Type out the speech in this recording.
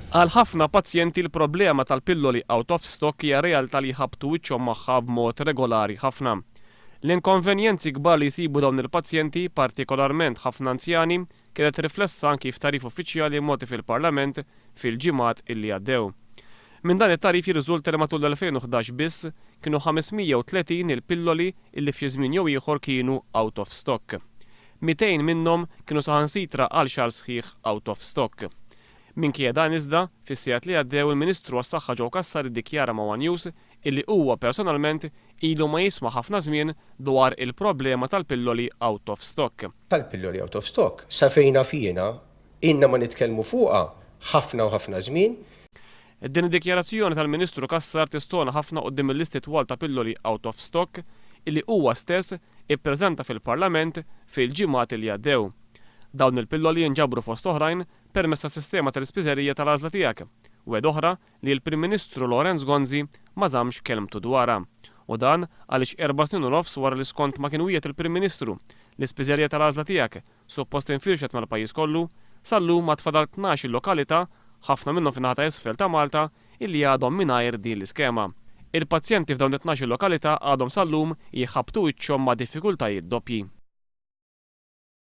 Għal ħafna pazjenti l-problema tal-pilloli out of stock hija realtà li jħabbtu wiċċhom magħha b'mod regolari ħafna. L-inkonvenjenzi kbar li jsibu dawn il-pazjenti, partikolarment ħafna anzjani, kienet riflessa anki f'tagħrif uffiċjali mogħti fil-Parlament fil-ġimgħat illi għaddew. Minn dan it-tagħrif jirriżulta li matul l-2011 biss kienu 530 il-pilloli illi f'xi żmien jew ieħor kienu out of stock. 200 minnhom kienu saħansitra għal xahar sħiħ out of stock. Minkejja dan iżda, fis-sigħat li għaddew il-Ministru għas-Saħħa Joe Cassar iddikjara ma' one News illi huwa personalment ilu ma jisma' ħafna żmien dwar il-problema tal-pilloli out of stock. Tal-pilloli out of stock, sa fejn naf jiena, ilna ma nitkellmu fuqha ħafna u ħafna żmien. Din id-dikjarazzjoni tal-Ministru Cassar tistona ħafna quddiem il-listi twal ta' pilloli out of stock illi huwa stess ippreżenta fil-Parlament fil-ġimgħat li għaddew. Dawn il-pilloli jinġabru fost oħrajn permezz tas-sistema tal-ispiżerija tal-għażla tiegħek, wegħda oħra li l-Prim Ministru Lawrence Gonzi ma żammx kelmtu dwarha. U dan għaliex 4 snin u nofs wara li skont ma kien wiegħed il-Prim Ministru l-ispiżerija tal-għażla tiegħek suppost infirxet mal-pajjiż kollu, sal-lum għad fadal 12 lokalità, ħafna minnhom fin-naħa ta' isfel ta' Malta, illi għadhom mingħajr din l-iskema. Il-pazjenti f'dawn it-12 lokalità għadhom sal-lum jħabbtu wiċċhom ma' diffikultajiet doppji.